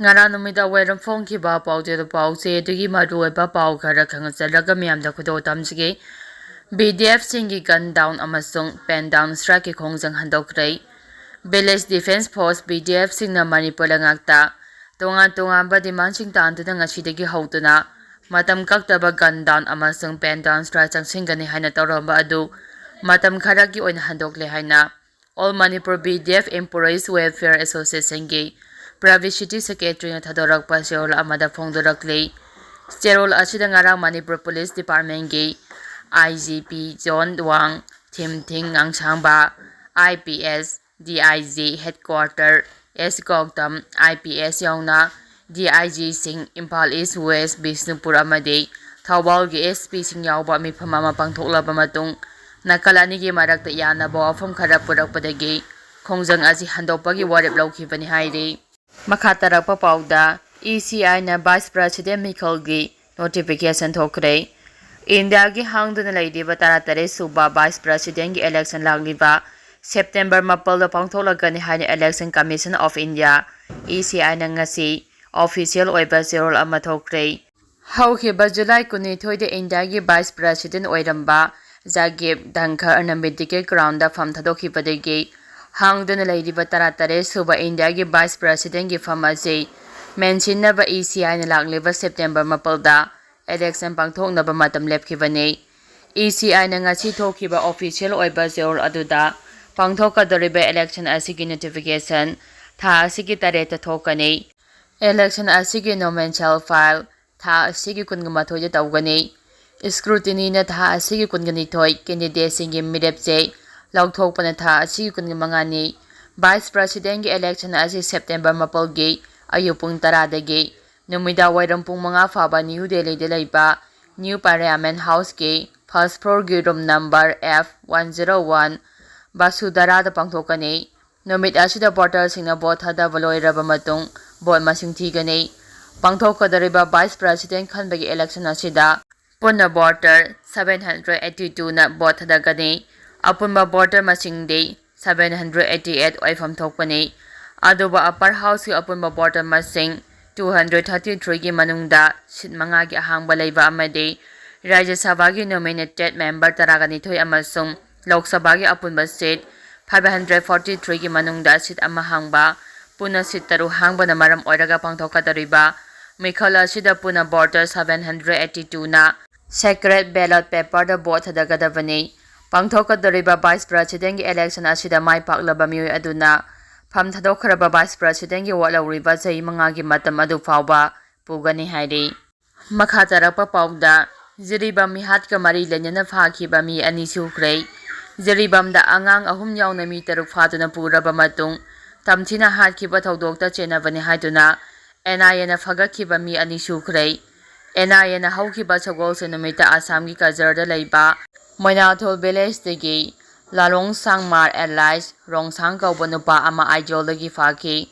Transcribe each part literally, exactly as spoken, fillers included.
ꯉꯔꯥꯡ ꯅꯨꯃꯤꯗꯥꯡ ꯋꯥꯏꯔꯝ ꯐꯣꯡꯈꯤꯕ ꯄꯥꯎꯖꯦꯜ ꯄꯥꯎꯆꯦ ꯑꯗꯨꯒꯤ ꯃꯔꯨꯑꯣꯏꯕ ꯄꯥꯎ ꯈꯔ ꯈꯪꯖꯔꯒ ꯃꯤꯌꯥꯝꯗ ꯈꯨꯗꯣꯜ ꯇꯝꯖꯒꯦ꯫ ꯕꯤ ꯗꯤ ꯑꯦꯐꯁꯤꯡꯒꯤ gun down ꯑꯃꯁꯨꯡ pen down strikeꯀꯤ ꯈꯣꯡꯖꯪ ꯍꯟꯗꯣꯛꯈ꯭ꯔꯦ꯫ Village Defence Force, B D ꯑꯦꯐꯁꯤꯡꯅ ꯃꯅꯤꯄꯨꯔ ꯂꯩꯉꯥꯛꯇ ꯇꯣꯉꯥꯟ ꯇꯣꯉꯥꯟꯕ demandꯁꯤꯡ ꯇꯥꯟꯗꯨꯅ ꯉꯁꯤꯗꯒꯤ ꯍꯧꯗꯨꯅ ꯃꯇꯝ ꯀꯛꯇꯕ gun down ꯑꯃꯁꯨꯡ pen down strike ꯆꯪꯁꯤꯟꯒꯅꯤ ꯍꯥꯏꯅ ꯇꯧꯔꯝꯕ ꯑꯗꯨ ꯃꯇꯝ ꯈꯔꯒꯤ ꯑꯣꯏꯅ ꯍꯟꯗꯣꯛꯂꯦ ꯍꯥꯏꯅ All Manipur B D F Employees Welfare Associationꯒꯤ Publicity Secretaryꯅ ꯊꯥꯗꯣꯔꯛꯄ ꯆꯦꯔꯣꯜ ꯑꯃꯗ ꯐꯣꯡꯗꯣꯔꯛꯂꯤ꯫ ꯆꯦꯔꯣꯜ ꯑꯁꯤꯗ ꯉꯔꯥꯡ Manipur Police Departmentꯀꯤ I G P Zone Wang, Thimthing Ngangsangba, I P S, D I G Headquarter S Gautam, I P S ꯌꯥꯎꯅ D I Gꯁꯤꯡ, Imphal East, West, Bishnupur ꯑꯃꯗꯤ ꯊꯧꯕꯥꯜꯒꯤ S Pꯁꯤꯡ ꯌꯥꯎꯕ ꯃꯤꯐꯝ ꯑꯃ ꯄꯥꯡꯊꯣꯛꯂꯕ ꯃꯇꯨꯡ, ꯅꯥꯀꯜ ꯑꯅꯤꯒꯤ ꯃꯔꯛꯇ ꯌꯥꯅꯕ ꯋꯥꯐꯝ ꯈꯔ ꯄꯨꯔꯛꯄꯗꯒꯤ ꯈꯣꯡꯖꯪ ꯑꯁꯤ ꯍꯟꯗꯣꯛꯄꯒꯤ ꯋꯥꯔꯦꯞ ꯂꯧꯈꯤꯕꯅꯤ ꯍꯥꯏꯔꯤ꯫ ꯃꯈꯥ ꯇꯥꯔꯛꯄ ꯄꯥꯎꯗ, E C Iꯅ Vice President ꯃꯤꯈꯜꯒꯤ notification ꯊꯣꯛꯈ꯭ꯔꯦ꯫ ꯏꯟꯗꯤꯌꯥꯒꯤ ꯍꯥꯡꯗꯨꯅ ꯂꯩꯔꯤꯕ ꯇꯔꯥꯇꯔꯦꯠ ꯁꯨꯕ Vice Presidentꯀꯤ election ꯂꯥꯛꯂꯤꯕ September ꯃꯥꯄꯜꯗ ꯄꯥꯡꯊꯣꯛꯂꯒꯅꯤ ꯍꯥꯏꯅ Election Commission of India, E C Iꯅ ꯉꯁꯤ official ꯑꯣꯏꯕ ꯆꯦꯔꯣꯜ ꯑꯃ ꯊꯣꯛꯈ꯭ꯔꯦ꯫ ꯍꯧꯈꯤꯕ July ꯀꯨꯟꯅꯤꯊꯣꯏꯗ ꯏꯟꯗꯤꯌꯥꯒꯤ Vice President ꯑꯣꯏꯔꯝꯕ ꯖꯒꯤꯞ ꯙꯟꯈꯔꯅ medical groundꯗ ꯐꯝ ꯊꯥꯗꯣꯛꯈꯤꯕꯗꯒꯤ ꯍꯥꯡꯗꯨꯅ ꯂꯩꯔꯤꯕ ꯇꯔꯥꯇꯔꯦꯠ ꯁꯨꯕ ꯏꯟꯗꯤꯌꯥꯒꯤ Vice Presidentꯀꯤ ꯐꯝ ꯑꯁꯤ ꯃꯦꯟꯁꯤꯟꯅꯕ E C Iꯅ ꯂꯥꯛꯂꯤꯕ September ꯃꯥꯄꯜꯗ election ꯄꯥꯡꯊꯣꯛꯅꯕ ꯃꯇꯝ ꯂꯦꯞꯈꯤꯕꯅꯤ꯫ E C Iꯅ ꯉꯁꯤ ꯊꯣꯛꯈꯤꯕ official ꯑꯣꯏꯕ ꯆꯦꯔꯣꯜ ꯑꯗꯨꯗ ꯄꯥꯡꯊꯣꯛꯀꯗꯧꯔꯤꯕ election ꯑꯁꯤꯒꯤ notification ꯊꯥ ꯑꯁꯤꯒꯤ ꯇꯔꯦꯠꯇ ꯊꯣꯛꯀꯅꯤ꯫ Election ꯑꯁꯤꯒꯤ nomination file ꯊꯥ ꯑꯁꯤꯒꯤ ꯀꯨꯟꯒ ꯃꯥꯊꯣꯏꯗ ꯇꯧꯒꯅꯤ꯫ Scrutinyꯅ ꯊꯥ ꯑꯁꯤꯒꯤ ꯀꯨꯟꯒ ꯅꯤꯊꯣꯏ, candidateꯁꯤꯡꯒꯤ ꯃꯤꯔꯦꯞ ꯆꯦ ꯂꯧꯊꯣꯛꯄꯅ ꯊꯥ ꯑꯁꯤꯒꯤ ꯀꯨꯟꯒ ꯃꯉꯥꯅꯤ꯫ Vice Presidentꯀꯤ election ꯑꯁꯤ September ꯃꯥꯄꯜꯒꯤ ꯑꯌꯨꯛ ꯄꯨꯡ ꯇꯔꯥꯗꯒꯤ ꯅꯨꯃꯤꯗꯥꯡ ꯋꯥꯏꯔꯝ ꯄꯨꯡ ꯃꯉꯥ ꯐꯥꯎꯕ New Delhiꯗ ꯂꯩꯕ New Parliament Houseꯀꯤ first floorꯒꯤ room number F one zero one Vasudharada ꯄꯥꯡꯊꯣꯛꯀꯅꯤ꯫ ꯅꯨꯃꯤꯠ ꯑꯁꯤꯗ voterꯁꯤꯡꯅ vote ꯊꯥꯗꯕ ꯂꯣꯏꯔꯕ ꯃꯇꯨꯡ vote ꯃꯁꯤꯡ ꯊꯤꯒꯅꯤ꯫ ꯄꯥꯡꯊꯣꯛꯀꯗꯧꯔꯤꯕ Vice President ꯈꯟꯕꯒꯤ election ꯑꯁꯤꯗ ꯄꯨꯟꯅ voter seven hundred eighty twoꯅ vote ꯊꯥꯗꯒꯅꯤ꯫ ꯑꯄꯨꯟꯕ voter ꯃꯁꯤꯡꯗꯤ seven hundred eighty eight ꯑꯣꯏꯐꯝ ꯊꯣꯛꯄꯅꯤ꯫ ꯑꯗꯨꯕꯨ Upper Houseꯀꯤ ꯑꯄꯨꯟꯕ voter ꯃꯁꯤꯡ two hundred thirty threeꯒꯤ ꯃꯅꯨꯡꯗ seat ꯃꯉꯥꯒꯤ ꯑꯍꯥꯡꯕ ꯂꯩꯕ ꯑꯃꯗꯤ Rajya Sabhaꯒꯤ nominated member ꯇꯔꯥꯒꯅꯤꯊꯣꯏ ꯑꯃꯁꯨꯡ Lok Sabhaꯒꯤ ꯑꯄꯨꯟꯕ seat five hundred forty threeꯒꯤ ꯃꯅꯨꯡꯗ seat ꯑꯃ ꯍꯥꯡꯕ, ꯄꯨꯟꯅ seat ꯇꯔꯨꯛ ꯍꯥꯡꯕꯅ ꯃꯔꯝ ꯑꯣꯏꯔꯒ ꯄꯥꯡꯊꯣꯛꯀꯗꯧꯔꯤꯕ ꯃꯤꯈꯜ ꯑꯁꯤꯗ ꯄꯨꯟꯅ voter seven hundred eighty twoꯅ secret ballot paperꯗ vote ꯊꯥꯗꯒꯗꯕꯅꯤ꯫ ꯄꯥꯡꯊꯣꯛꯀꯗꯧꯔꯤꯕ Vice Presidentꯀꯤ election ꯑꯁꯤꯗ ꯃꯥꯏ ꯄꯥꯛꯂꯕ ꯃꯤꯑꯣꯏ ꯑꯗꯨꯅ ꯐꯝ ꯊꯥꯗꯣꯛꯈ꯭ꯔꯕ Vice Presidentꯀꯤ vote ꯂꯧꯔꯤꯕ ꯆꯍꯤ ꯃꯉꯥꯒꯤ ꯃꯇꯝ ꯑꯗꯨ ꯐꯥꯎꯕ ꯄꯨꯒꯅꯤ ꯍꯥꯏꯔꯤ꯫ ꯃꯈꯥ ꯇꯥꯔꯛꯄ ꯄꯥꯎꯗ, ꯖꯤꯔꯤꯕꯥꯝ ꯃꯤꯍꯥꯠꯀ ꯃꯔꯤ ꯂꯩꯅꯅ ꯐꯥꯈꯤꯕ ꯃꯤ ꯑꯅꯤ ꯁꯨꯈ꯭ꯔꯦ꯫ ꯖꯤꯔꯤꯕꯥꯝꯗ ꯑꯉꯥꯡ ꯑꯍꯨꯝ ꯌꯥꯎꯅ ꯃꯤ ꯇꯔꯨꯛ ꯐꯥꯗꯨꯅ ꯄꯨꯔꯕ ꯃꯇꯨꯡ, ꯇꯝꯊꯤꯅ ꯍꯥꯠꯈꯤꯕ ꯊꯧꯗꯣꯛꯇ ꯆꯦꯟꯅꯕꯅꯤ ꯍꯥꯏꯗꯨꯅ NIAꯅ ꯐꯒꯠꯈꯤꯕ ꯃꯤ ꯑꯅꯤ ꯁꯨꯈ꯭ꯔꯦ꯫ NIAꯅ ꯍꯧꯈꯤꯕ ꯁꯒꯣꯜꯁꯦꯟ ꯅꯨꯃꯤꯠꯇ ꯑꯁꯥꯝꯒꯤ ꯀꯖꯔꯗ ꯂꯩꯕ ꯃꯣꯏꯅꯥꯊꯣꯜ villageꯇꯒꯤ ꯂꯥꯂꯣꯡ ꯁꯥꯡꯃꯥꯔ alias ꯔꯣꯡꯁꯥꯡ ꯀꯧꯕ ꯅꯨꯄꯥ ꯑꯃ ꯑꯥꯏꯖꯣꯜꯗꯒꯤ ꯐꯥꯈꯤ꯫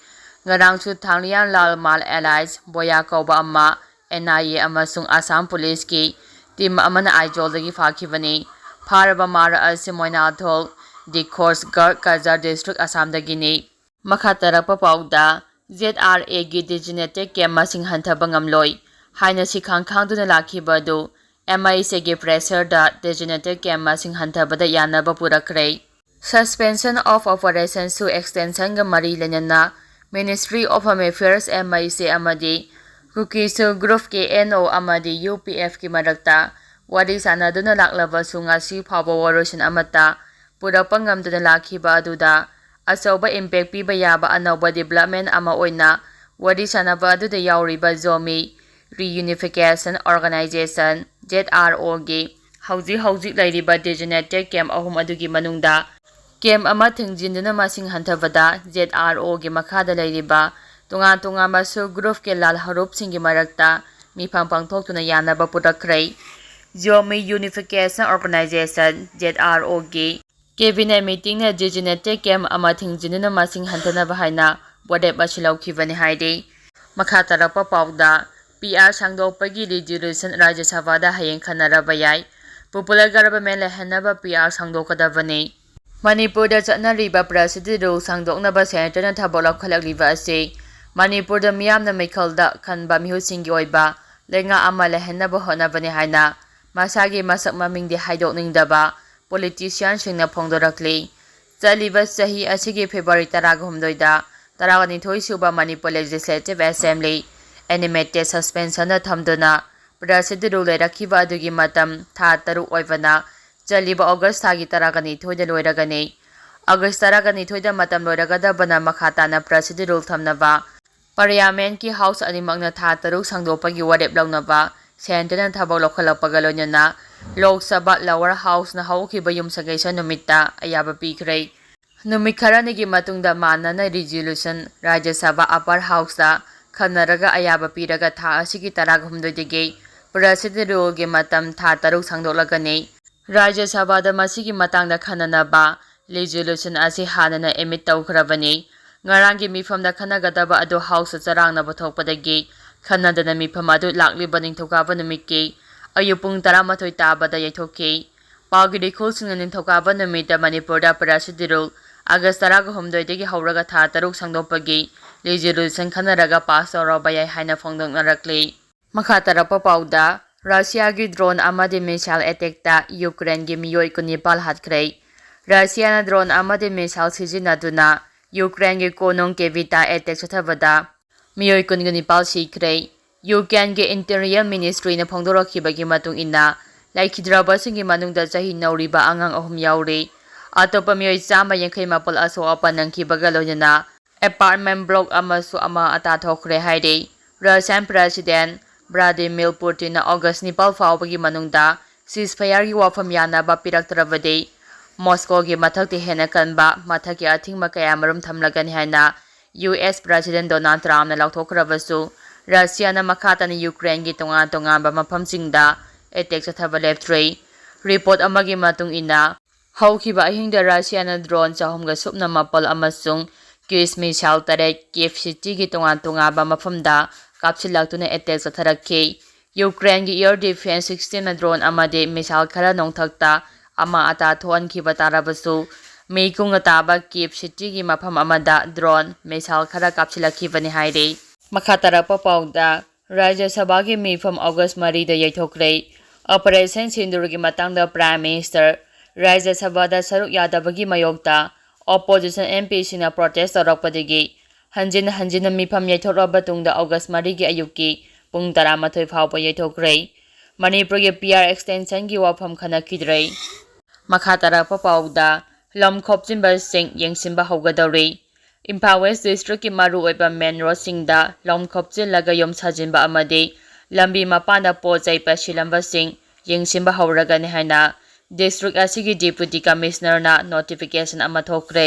ꯉꯔꯥꯡꯁꯨ ꯊꯥꯡꯂꯤꯌꯥꯟ ꯂꯥꯜ ꯃꯥꯜ alias ꯕꯣꯌꯥ ꯀꯧꯕ ꯑꯃ NIA ꯑꯃꯁꯨꯡ ꯑꯁꯥꯝ ꯄꯨꯂꯤꯁꯀꯤ team ꯑꯃꯅ ꯑꯥꯏꯖꯣꯜꯗꯒꯤ ꯐꯥꯈꯤꯕꯅꯤ꯫ ꯐꯥꯔꯕ ꯃꯥꯔ ꯑꯁꯤ ꯃꯣꯏꯅꯥꯊꯣꯜ, ꯗꯤꯈꯣꯁꯒꯔ, ꯀꯖꯥꯔ district, ꯑꯁꯥꯝꯗꯒꯤꯅꯤ꯫ ꯃꯈꯥ ꯇꯥꯔꯛꯄ ꯄꯥꯎꯗ, ZRAꯒꯤ designated camp ꯃꯁꯤꯡ ꯍꯟꯊꯕ ꯉꯝꯂꯣꯏ ꯍꯥꯏꯅ ꯁꯤꯈꯥꯡ ꯈꯥꯡꯗꯨꯅ ꯂꯥꯛꯈꯤꯕ ꯑꯗꯨ MIAꯒꯤ pressureꯗ designated camp ꯃꯁꯤꯡ ꯍꯟꯊꯕꯗ ꯌꯥꯅꯕ ꯄꯨꯔꯛꯈ꯭ꯔꯦ꯫ Suspension of operationꯁꯨ extensionꯒ ꯃꯔꯤ ꯂꯩꯅꯅ Ministry of Home Affairs, MIA, ꯑꯃꯗꯤ ꯀꯨꯀꯤ ꯁꯨ groupꯀꯤ NO ꯑꯃꯗꯤ UPFꯀꯤ ꯃꯔꯛꯇ ꯋꯥꯔꯤ ꯁꯥꯟꯅꯗꯨꯅ ꯂꯥꯛꯂꯕꯁꯨ ꯉꯁꯤ ꯐꯥꯎꯕ ꯋꯥꯔꯣꯏꯁꯤꯟ ꯑꯃꯠꯇ ꯄꯨꯔꯛꯄ ꯉꯝꯗꯅ ꯂꯥꯛꯈꯤꯕ ꯑꯗꯨꯗ ꯑꯆꯧꯕ impact ꯄꯤꯕ ꯌꯥꯕ ꯑꯅꯧꯕ development ꯑꯃ ꯑꯣꯏꯅ ꯋꯥꯔꯤ ꯁꯥꯟꯅꯕ ꯑꯗꯨꯗ ꯌꯥꯎꯔꯤꯕ Zomi Reunification Organization, ZROꯒꯤ ꯍꯧꯖꯤꯛ ꯍꯧꯖꯤꯛ ꯂꯩꯔꯤꯕ designated camp ꯑꯍꯨꯝ ꯑꯗꯨꯒꯤ ꯃꯅꯨꯡꯗ camp ꯑꯃ ꯊꯤꯡꯖꯤꯟꯗꯨꯅ ꯃꯁꯤꯡ ꯍꯟꯊꯕꯗ ZROꯒꯤ ꯃꯈꯥꯗ ꯂꯩꯔꯤꯕ ꯇꯣꯉꯥꯟ ꯇꯣꯉꯥꯟꯕ sub groupꯀꯤ ꯂꯥꯜ ꯍꯔꯨꯞꯁꯤꯡꯒꯤ ꯃꯔꯛꯇ ꯃꯤꯐꯝ ꯄꯥꯡꯊꯣꯛꯇꯨꯅ ꯌꯥꯅꯕ ꯄꯨꯔꯛꯈ꯭ꯔꯦ꯫ Zomi Unification Organization, ZROꯒꯤ cabinet meetingꯅ designated camp ꯑꯃ ꯊꯤꯡꯖꯤꯟꯗꯨꯅ ꯃꯁꯤꯡ ꯍꯟꯊꯅꯕ ꯍꯥꯏꯅ ꯋꯥꯔꯦꯞ ꯑꯁꯤ ꯂꯧꯈꯤꯕꯅꯤ ꯍꯥꯏꯔꯤ꯫ ꯃꯈꯥ ꯇꯥꯔꯛꯄ ꯄꯥꯎꯗ, PR ꯁꯥꯡꯗꯣꯛꯄꯒꯤ resolution ꯔꯥꯖ꯭ꯌ ꯁꯚꯥꯗ ꯍꯌꯦꯡ ꯈꯟꯅꯔꯕ ꯌꯥꯏ꯫ Popular government ꯂꯩꯍꯟꯅꯕ PR ꯁꯥꯡꯗꯣꯛꯀꯗꯕꯅꯤ꯫ ꯃꯅꯤꯄꯨꯔꯗ ꯆꯠꯅꯔꯤꯕ ꯄ꯭ꯔꯁꯤꯗꯦꯟ ꯔꯨꯜ ꯁꯥꯡꯗꯣꯛꯅꯕ ꯁꯦꯟꯇꯔꯅ ꯊꯕꯛ ꯂꯧꯈꯠꯂꯛꯂꯤꯕ ꯑꯁꯤ ꯃꯅꯤꯄꯨꯔꯗ ꯃꯤꯌꯥꯝꯅ ꯃꯤꯈꯜꯗ ꯈꯟꯕ ꯃꯤꯍꯨꯠꯁꯤꯡꯒꯤ ꯑꯣꯏꯕ ꯂꯩꯉꯥꯛ ꯑꯃ ꯂꯩꯍꯟꯅꯕ ꯍꯣꯠꯅꯕꯅꯤ ꯍꯥꯏꯅ ꯃꯁꯥꯒꯤ ꯃꯁꯛ ꯃꯃꯤꯡꯗꯤ ꯍꯥꯏꯗꯣꯛꯅꯤꯡꯗꯕ ꯄꯣꯂꯤꯇꯤꯁꯤꯌꯥꯟꯁꯤꯡꯅ ꯐꯣꯡꯗꯣꯔꯛꯂꯤ꯫ ꯆꯠꯂꯤꯕ ꯆꯍꯤ ꯑꯁꯤꯒꯤ ꯐꯦꯕ꯭ꯔꯨꯋꯥꯔꯤ ꯇꯔꯥꯒ ꯍꯨꯝꯗꯣꯏꯗ ꯇꯔꯥꯒ ꯅꯤꯊꯣꯏ ꯁꯨꯕ ꯃꯅꯤꯄꯨꯔ ꯂꯦꯖꯤꯁꯂꯦꯇꯤꯚ ꯑꯦꯁꯦꯝꯕ꯭ꯂꯤ ꯑꯦꯅꯤꯃꯦꯇꯦꯗ ꯁꯁꯄꯦꯟꯁꯟꯗ ꯊꯝꯗꯨꯅ ꯄ꯭ꯔꯁꯤꯗꯦꯟ ꯔꯨꯜ ꯂꯩꯔꯛꯈꯤꯕ ꯑꯗꯨꯒꯤ ꯃꯇꯝ ꯊꯥ ꯇꯔꯨꯛ ꯑꯣꯏꯕꯅ ꯆꯠꯂꯤꯕ ꯑꯣꯒꯁ ꯊꯥꯒꯤ ꯇꯔꯥꯒ ꯅꯤꯊꯣꯏꯗ ꯂꯣꯏꯔꯒꯅꯤ꯫ ꯑꯣꯒꯁ ꯇꯔꯥꯒ ꯅꯤꯊꯣꯏꯗ ꯃꯇꯝ ꯂꯣꯏꯔꯒꯗꯕꯅ ꯃꯈꯥ ꯇꯥꯅ ꯄ꯭ꯔꯁꯤꯗꯦꯟ ꯔꯨꯜ ꯊꯝꯅꯕ ꯄꯥꯔꯂꯤꯌꯥꯃꯦꯟꯠꯀꯤ ꯍꯥꯎꯁ ꯑꯅꯤꯃꯛꯅ ꯊꯥ ꯇꯔꯨꯛ ꯁꯥꯡꯗꯣꯛꯄꯒꯤ ꯋꯥꯔꯦꯞ ꯂꯧꯅꯕ ꯁꯦꯟꯇꯔꯅ ꯊꯕꯛ ꯂꯧꯈꯠꯂꯛꯄꯒ ꯂꯣꯏꯅꯅ ꯂꯣꯛ ꯁꯚꯥ ꯂꯋꯔ ꯍꯥꯎꯁꯅ ꯍꯧꯈꯤꯕ ꯌꯨꯝꯁꯀꯩꯁ ꯅꯨꯃꯤꯠꯇ ꯑꯌꯥꯕ ꯄꯤꯈ꯭ꯔꯦ꯫ ꯅꯨꯃꯤꯠ ꯈꯔꯅꯤꯒꯤ ꯃꯇꯨꯡꯗ ꯃꯥꯟꯅꯅ ꯔꯤꯖꯣꯂꯨꯁꯟ ꯔꯥꯖ꯭ꯌ ꯁꯚꯥ ꯑꯄꯔ ꯍꯥꯎꯁꯇ ꯈꯟꯅꯔꯒ ꯑꯌꯥꯕ ꯄꯤꯔꯒ ꯊꯥ ꯑꯁꯤꯒꯤ ꯇꯔꯥꯒ ꯍꯨꯝꯗꯣꯏꯗꯒꯤ ꯄ꯭ꯔꯁꯤꯗꯦꯟ ꯔꯨꯜꯒꯤ ꯃꯇꯝ ꯊꯥ ꯇꯔꯨꯛ ꯁꯥꯡꯗꯣꯛꯂꯒꯅꯤ꯫ ꯔꯥꯖ꯭ꯌ ꯁꯚꯥꯗ ꯃꯁꯤꯒꯤ ꯃꯇꯥꯡꯗ ꯈꯟꯅꯅꯕ ꯔꯤꯖꯣꯂꯨꯁꯟ ꯑꯁꯤ ꯍꯥꯟꯅꯅ ꯑꯦꯃꯤꯠ ꯇꯧꯈ꯭ꯔꯕꯅꯤ꯫ ꯉꯔꯥꯡꯒꯤ ꯃꯤꯐꯝꯗ ꯈꯟꯅꯒꯗꯕ ꯑꯗꯨ ꯍꯥꯎꯁꯇ ꯆꯔꯥꯡꯅꯕ ꯊꯣꯛꯄꯗꯒꯤ ꯈꯟꯅꯗꯅ ꯃꯤꯐꯝ ꯑꯗꯨ ꯂꯥꯛꯂꯤꯕ ꯅꯤꯡꯊꯧꯀꯥꯕ ꯅꯨꯃꯤꯠꯀꯤ ꯑꯌꯨꯛ ꯄꯨꯡ ꯇꯔꯥꯃꯥꯊꯣꯏ ꯇꯥꯕꯗ ꯌꯩꯊꯣꯛꯈꯤ꯫ ꯄꯥꯎꯒꯤ ꯔꯤꯈꯨꯜꯁꯤꯡꯅ ꯅꯤꯡꯊꯧꯀꯥꯕ ꯅꯨꯃꯤꯠꯇ ꯃꯅꯤꯄꯨꯔꯗ ꯄ꯭ꯔꯁꯤꯗꯦꯟ ꯔꯨꯜ ꯑꯥꯒꯁ ꯇꯔꯥꯒ ꯍꯨꯝꯗꯣꯏꯗꯒꯤ ꯍꯧꯔꯒ ꯊꯥ ꯇꯔꯨꯛ ꯁꯥꯡꯗꯣꯛꯄꯒꯤ ꯔꯤꯖꯣꯂꯨꯁꯟ ꯈꯟꯅꯔꯒ ꯄꯥꯁ ꯇꯧꯔꯕ ꯌꯥꯏ ꯍꯥꯏꯅ ꯐꯣꯡꯗꯣꯛꯅꯔꯛꯂꯤ꯫ ꯃꯈꯥ ꯇꯥꯔꯛꯄ ꯄꯥꯎꯗ, ꯔꯁꯤꯌꯥꯒꯤ ꯗ꯭ꯔꯣꯟ ꯑꯃꯗꯤ ꯃꯤꯁꯥꯏꯜ ꯑꯦꯇꯦꯛꯇ ꯌꯨꯀ꯭ꯔꯦꯟꯒꯤ ꯃꯤꯑꯣꯏ ꯀꯨꯟꯅꯤꯄꯥꯜ ꯍꯥꯠꯈ꯭ꯔꯦ꯫ ꯔꯁꯤꯌꯥꯅ ꯗ꯭ꯔꯣꯟ ꯑꯃꯗꯤ ꯃꯤꯁꯥꯏꯜ ꯁꯤꯖꯤꯟꯅꯗꯨꯅ ꯌꯨꯀ꯭ꯔꯦꯟꯒꯤ ꯀꯣꯅꯨꯡ ꯀꯦꯚꯤꯇꯥ ꯑꯦꯇꯦꯛ ꯆꯠꯊꯕꯗ ꯃꯤꯑꯣꯏ ꯀꯨꯟꯒ ꯅꯤꯄꯥꯜ ꯁꯤꯈ꯭ꯔꯦ꯫ ꯌꯨꯀ꯭ꯔꯦꯟꯒꯤ ꯏꯟꯇꯤꯔꯤꯌꯔ ꯃꯤꯅꯤꯁꯇ꯭ꯔꯤꯅ ꯐꯣꯡꯗꯣꯔꯛꯈꯤꯕꯒꯤ ꯃꯇꯨꯡ ꯏꯟꯅ, ꯂꯩꯈꯤꯗ꯭ꯔꯕꯁꯤꯡꯒꯤ ꯃꯅꯨꯡꯗ ꯆꯍꯤ ꯅꯧꯔꯤꯕ ꯑꯉꯥꯡ ꯑꯍꯨꯝ ꯌꯥꯎꯔꯤ꯫ ꯑꯇꯣꯞꯄ ꯃꯤꯑꯣꯏ ꯆꯥꯝꯃ ꯌꯥꯡꯈꯩ ꯃꯥꯄꯜ ꯑꯁꯣꯛ ꯑꯄꯟ ꯅꯪꯈꯤꯕꯒ ꯂꯣꯏꯅꯅ ꯑꯦꯄꯥꯔꯠꯃꯦꯟ ꯕ꯭ꯂꯣꯛ ꯑꯃꯁꯨ ꯑꯃ ꯑꯇꯥ ꯊꯣꯛꯈ꯭ꯔꯦ ꯍꯥꯏꯔꯤ꯫ ꯔꯁꯤꯌꯥꯟ ꯄ꯭ꯔꯦꯁꯤꯗꯦꯟ ꯚ꯭ꯂꯥꯗꯤꯃꯤꯔ ꯄꯨꯇꯤꯟꯅ ꯑꯣꯒꯁ ꯅꯤꯄꯥꯜ ꯐꯥꯎꯕꯒꯤ ꯃꯅꯨꯡꯗ ꯁꯤꯖꯐꯌꯔꯒꯤ ꯋꯥꯐꯝ ꯌꯥꯅꯕ ꯄꯤꯔꯛꯇ꯭ꯔꯕꯗꯤ ꯃꯣꯁꯀꯣꯒꯤ ꯃꯊꯛꯇ ꯍꯦꯟꯅ ꯀꯟꯕ ꯃꯊꯛꯀꯤ ꯑꯊꯤꯡꯕ ꯀꯌꯥꯃꯔꯨꯝ ꯊꯝꯂꯒꯅꯤ ꯍꯥꯏꯅ ꯌꯨ ꯑꯦꯁ ꯄ꯭ꯔꯦꯁꯤꯗꯦꯟ ꯗꯣꯅꯥꯜꯗ ꯇ꯭ꯔꯝꯞꯅ ꯂꯥꯎꯊꯣꯛꯈ꯭ꯔꯕꯁꯨ, ꯔꯁꯤꯌꯥꯅ ꯃꯈꯥ ꯇꯥꯅ ꯌꯨꯀ꯭ꯔꯦꯟꯒꯤ ꯇꯣꯉꯥꯟ ꯇꯣꯉꯥꯟꯕ ꯃꯐꯝꯁꯤꯡꯗ ꯑꯦꯇꯦꯛ ꯆꯠꯊꯕ ꯂꯦꯞꯇ꯭ꯔꯤ꯫ ꯔꯤꯄꯣꯔꯠ ꯑꯃꯒꯤ ꯃꯇꯨꯡ ꯏꯟꯅ, ꯍꯧꯈꯤꯕ ꯑꯍꯤꯡꯗ ꯔꯁꯤꯌꯥꯅ ꯗ꯭ꯔꯣꯟ ꯆꯍꯨꯝꯒ ꯁꯨꯞꯅ ꯃꯥꯄꯜ ꯑꯃꯁꯨꯡ ꯀ꯭ꯔꯨꯏꯖ ꯃꯤꯁꯥꯏꯜ ꯇꯔꯦꯠ ꯀꯤꯌꯦꯚ ꯁꯤꯇꯤꯒꯤ ꯇꯣꯉꯥꯟ ꯇꯣꯉꯥꯟꯕ ꯃꯐꯝꯗ ꯀꯥꯞꯁꯤꯜꯂꯛꯇꯨꯅ ꯑꯦꯇꯦꯛ ꯆꯠꯊꯔꯛꯈꯤ꯫ ꯌꯨꯀ꯭ꯔꯦꯟꯒꯤ ꯑꯦꯌꯔ ꯗꯤꯐꯦꯟꯁ ꯁꯤꯁꯇꯦꯝꯅ ꯗ꯭ꯔꯣꯟ ꯑꯃꯗꯤ ꯃꯤꯁꯥꯏꯜ ꯈꯔ ꯅꯣꯡꯊꯛꯇ ꯑꯃ ꯑꯇꯥ ꯊꯣꯛꯍꯟꯈꯤꯕ ꯇꯥꯔꯕꯁꯨ, ꯃꯤ ꯀꯨꯡꯅ ꯇꯥꯕ ꯀꯤꯞ ꯁꯤꯇꯤꯒꯤ ꯃꯐꯝ ꯑꯃꯗ ꯗ꯭ꯔꯣꯟ ꯃꯤꯁꯥꯏꯜ ꯈꯔ ꯀꯥꯞꯁꯤꯜꯂꯛꯈꯤꯕꯅꯤ ꯍꯥꯏꯔꯤ꯫ ꯃꯈꯥ ꯇꯥꯔꯛꯄ ꯄꯥꯎꯗ, ꯔꯥꯖ꯭ꯌ ꯁꯚꯥꯒꯤ ꯃꯤꯐꯝ ꯑꯣꯒꯁ ꯃꯔꯤꯗ ꯌꯩꯊꯣꯛꯈ꯭ꯔꯦ꯫ ꯑꯣꯄꯔꯦꯁꯟ ꯁꯤꯟꯗꯨꯔꯒꯤ ꯃꯇꯥꯡꯗ ꯄ꯭ꯔꯥꯏꯝ ꯃꯤꯅꯤꯁꯇꯔ ꯔꯥꯖ꯭ꯌ ꯁꯚꯥꯗ ꯁꯔꯨꯛ ꯌꯥꯗꯕꯒꯤ ꯃꯥꯌꯣꯛꯇ ꯑꯣꯄꯣꯖꯤꯁꯟ ꯑꯦꯝ ꯄꯤꯁꯤꯡꯅ ꯄ꯭ꯔꯣꯇꯦꯁ ꯇꯧꯔꯛꯄꯗꯒꯤ ꯍꯟꯖꯤꯟ ꯍꯟꯖꯤꯟꯅ ꯃꯤꯐꯝ ꯌꯩꯊꯣꯛꯂꯕ ꯇꯨꯡꯗ ꯑꯣꯒꯁ ꯃꯔꯤꯒꯤ ꯑꯌꯨꯛꯀꯤ ꯄꯨꯡ ꯇꯔꯥꯃꯥꯊꯣꯏ ꯐꯥꯎꯕ ꯌꯩꯊꯣꯛꯈ꯭ꯔꯦ꯫ ꯃꯅꯤꯄꯨꯔꯒꯤ ꯄꯤ ꯑꯥꯔ ꯑꯦꯛꯁꯇꯦꯟꯁꯟꯒꯤ ꯋꯥꯐꯝ ꯈꯟꯅꯈꯤꯗ꯭ꯔꯦ꯫ ꯃꯈꯥ ꯇꯥꯔꯛꯄ ꯄꯥꯎꯗ, ꯂꯝ ꯈꯣꯞꯆꯤꯟꯕꯁꯤꯡ ꯌꯦꯡꯁꯤꯟꯕ ꯍꯧꯒꯗꯧꯔꯤ꯫ ꯏꯝꯐꯥꯜ ꯋꯦꯁ ꯗꯤꯁꯇ꯭ꯔꯤꯛꯀꯤ ꯃꯔꯨꯑꯣꯏꯕ ꯃꯦꯟ ꯔꯣꯗꯁꯤꯡꯗ ꯂꯝ ꯈꯣꯞꯆꯤꯜꯂꯒ ꯌꯨꯝ ꯁꯥꯖꯤꯟꯕ ꯑꯃꯗꯤ ꯂꯝꯕꯤ ꯃꯄꯥꯟꯗ ꯄꯣꯠ ꯆꯩ ꯄꯩꯁꯤꯜꯂꯝꯕꯁꯤꯡ ꯌꯦꯡꯁꯤꯟꯕ ꯍꯧꯔꯒꯅꯤ ꯍꯥꯏꯅ ꯗꯤꯁꯇ꯭ꯔꯤꯛ ꯑꯁꯤꯒꯤ ꯗꯤꯄ꯭ꯌꯨꯇꯤ ꯀꯃꯤꯁꯅꯔꯅ ꯅꯣꯇꯤꯐꯤꯀꯦꯁꯟ ꯑꯃ ꯊꯣꯛꯈ꯭ꯔꯦ꯫